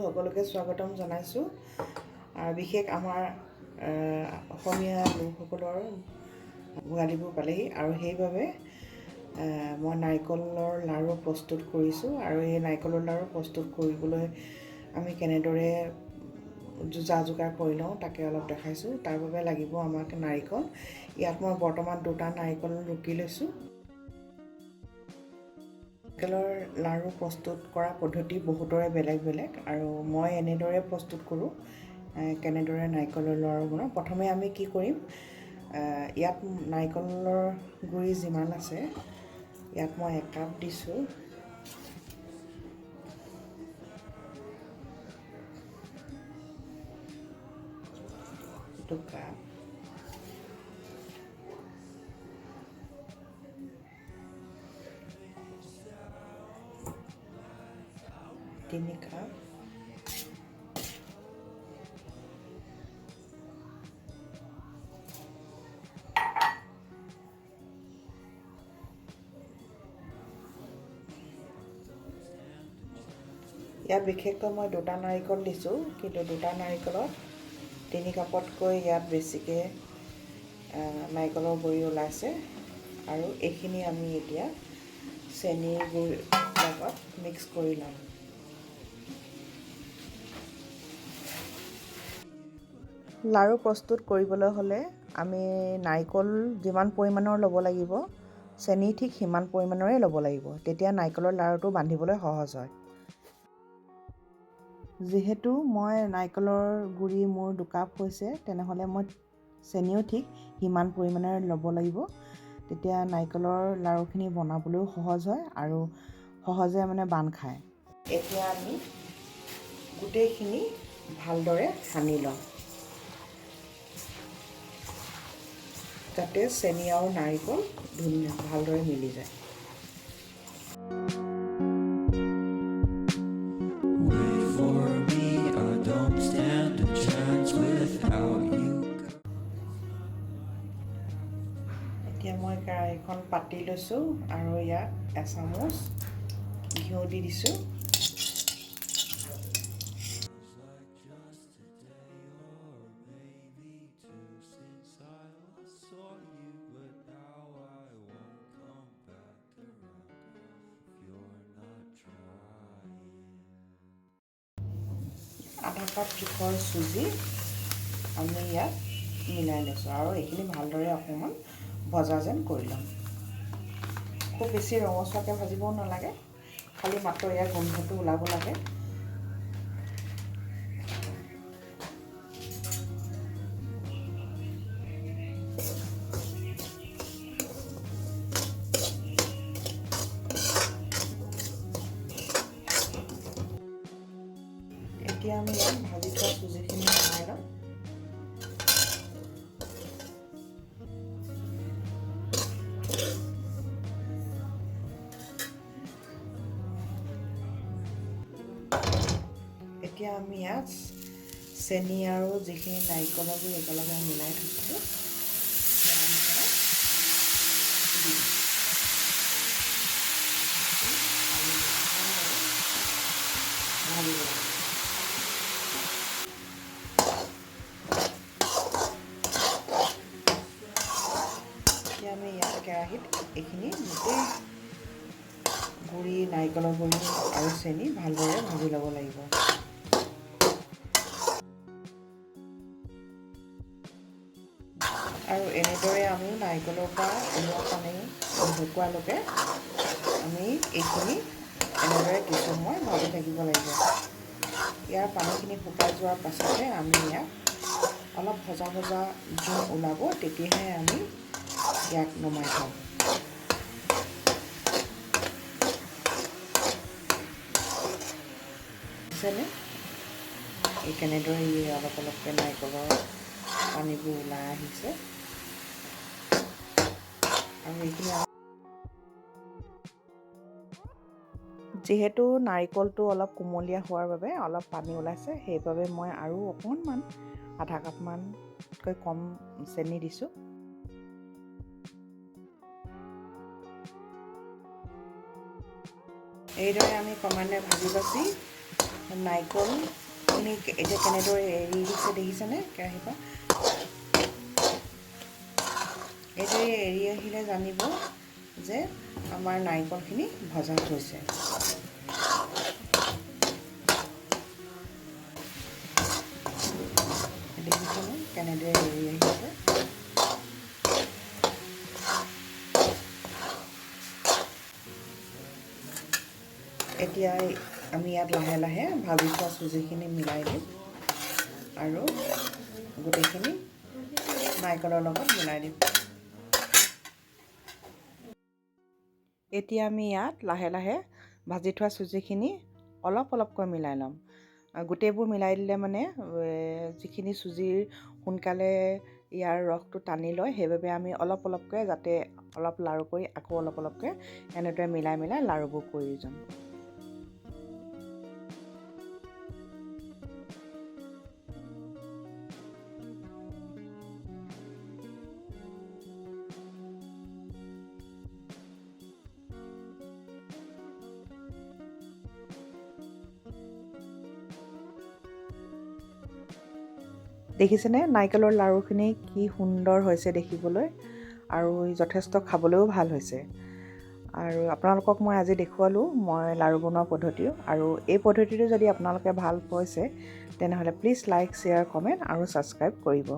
সকলোকে স্বাগতম জনাইছোঁ। আৰু বিশেষ আমাৰ অসমীয়া লোকসকলৰ ভোগালী বিহু পালেহি আৰু সেইবাবে মই নাৰিকলৰ লাড়ু প্ৰস্তুত কৰিছোঁ। আৰু এই নাৰিকলৰ লাড়ু প্ৰস্তুত কৰিবলৈ আমি কেনেদৰে যা যোগাৰ কৰি লওঁ তাকে অলপ দেখাইছোঁ। তাৰ বাবে লাগিব আমাক নাৰিকল। ইয়াত মই বৰ্তমান দুটা নাৰিকল ৰুকি লৈছোঁ। নাৰিকলৰ লাড়ু প্ৰস্তুত কৰা পদ্ধতি বহুতৰে বেলেগ বেলেগ আৰু মই এনেদৰে প্ৰস্তুত কৰোঁ। কেনেদৰে নাৰিকলৰ লাড়ু বনাওঁ, প্ৰথমে আমি কি কৰিম, ইয়াত নাৰিকলৰ গুড়ি যিমান আছে ইয়াত মই 1 কাপ দিছোঁ। 2 কাপ, 3 কাপ, ইয়াত বিশেষকৈ মই দুটা নাৰিকল দিছোঁ, কিন্তু দুটা নাৰিকলত 3 কাপতকৈ ইয়াত বেছিকৈ নাৰিকলৰ গুড়ি ওলাইছে। আৰু এইখিনি আমি এতিয়া চেনিৰ গুড়িৰ লগত মিক্স কৰি ল'ম। লাড়ু প্ৰস্তুত কৰিবলৈ হ'লে আমি নাৰিকল যিমান পৰিমাণৰ ল'ব লাগিব, চেনি ঠিক সিমান পৰিমাণৰে ল'ব লাগিব। তেতিয়া নাৰিকলৰ লাড়ুটো বান্ধিবলৈ সহজ হয়। যিহেতু মই নাৰিকলৰ গুড়ি মোৰ 2 কাপ হৈছে, তেনেহ'লে মই চেনিও ঠিক সিমান পৰিমাণেৰে ল'ব লাগিব। তেতিয়া নাৰিকলৰ লাড়ুখিনি বনাবলৈও সহজ হয় আৰু সহজে মানে বান্ধ খায়। এতিয়া আমি গোটেইখিনি ভালদৰে সানি ল'ম, যাতে চেনি আৰু নাৰিকল ধুনীয়া ভালদৰে মিলি যায়। Wait for me, I don't stand a chance without you. এতিয়া মই কেৰাহীখন পাতি লৈছোঁ আৰু ইয়াত এচামুচ ঘিউ দি দিছোঁ। Like just a day or maybe two since I last saw you, but now I won't come back around if you're not trying. আধা কাপ জোখৰ চুজি আমি ইয়াত মিলাই লৈছোঁ আৰু এইখিনি ভালদৰে অকণমান ভজা যেন কৰি ল'ম। খুব বেছি ৰঙচুৱাকৈ ভাজিবও নালাগে, খালি মাত্ৰ ইয়াৰ গোন্ধটো ওলাব লাগে। এতিয়া আমি ইয়াত ভাজি থোৱা চুজিখিনি মিলাই ল'ম। এতিয়া আমি ইয়াত চেনি আৰু যিখিনি নাৰিকলৰ গুড়ি একেলগে মিলাই থৈছিলোঁ, সেয়া আমি ইয়াত দি দিম আৰু ভালদৰে ভাজিব লাগিব। এতিয়া আমি ইয়াত কেৰাহীত এইখিনি গোটেই গুড়ি, নাৰিকলৰ গুড়ি আৰু চেনি ভালদৰে ভাজি ল'ব লাগিব। আৰু এনেদৰে আমি নাৰিকলৰ পৰা ওলোৱা পানী শুকোৱালৈকে আমি এইখিনি এনেদৰে কিছু সময় ভাজি থাকিব লাগিব। ইয়াৰ পানীখিনি শুকাই যোৱাৰ পাছতে আমি ইয়াক অলপ ভজা ভজা জোন ওলাব, তেতিয়াহে আমি ইয়াক নমাই থ'ম। দেখিছেনে, এই কেনেদৰে ই অলপ অলপকৈ নাৰিকলৰ পানীবোৰ ওলাই আহিছে। আৰু এইখিনি যিহেতু নাৰিকলটো অলপ কুমলীয়া হোৱাৰ বাবে অলপ পানী ওলাইছে, সেইবাবে মই আৰু অকণমান আধা কাপমানতকৈ কম চেনি দিছোঁ। এইদৰে আমি ক্ৰমান্বয়ে ভাজি বাছি নাৰিকলখিনি এতিয়া কেনেদৰে এৰি দিছে দেখিছেনে কেৰাহীৰ পৰা। এইদৰে এৰি আহিলে জানিব যে আমাৰ নাৰিকলখিনি ভজা হৈছে। দেখিছেনে কেনেদৰে এৰি আহিছে। এতিয়া আমি ইয়াত লাহে লাহে ভাজি থোৱা চুজিখিনি মিলাই দিম আৰু গোটেইখিনি নাৰিকলৰ লগত মিলাই দিম। এতিয়া আমি ইয়াত লাহে লাহে ভাজি থোৱা চুজিখিনি অলপ অলপকৈ মিলাই ল'ম। গোটেইবোৰ মিলাই দিলে মানে যিখিনি চুজিৰ সোনকালে ইয়াৰ ৰসটো টানি লয়, সেইবাবে আমি অলপ অলপকৈ যাতে অলপ লাড়ু কৰি আকৌ অলপ অলপকৈ এনেদৰে মিলাই মিলাই লাড়ুবোৰ কৰি যাম। দেখিছেনে নাৰিকলৰ লাড়ুখিনি কি সুন্দৰ হৈছে দেখিবলৈ আৰু যথেষ্ট খাবলৈও ভাল হৈছে। আৰু আপোনালোকক মই আজি দেখুৱালোঁ মই লাড়ু বনোৱা পদ্ধতিও। আৰু এই পদ্ধতিটো যদি আপোনালোকে ভাল পাইছে তেনেহ'লে প্লিজ লাইক, শ্বেয়াৰ, কমেণ্ট আৰু ছাবস্ক্ৰাইব কৰিব।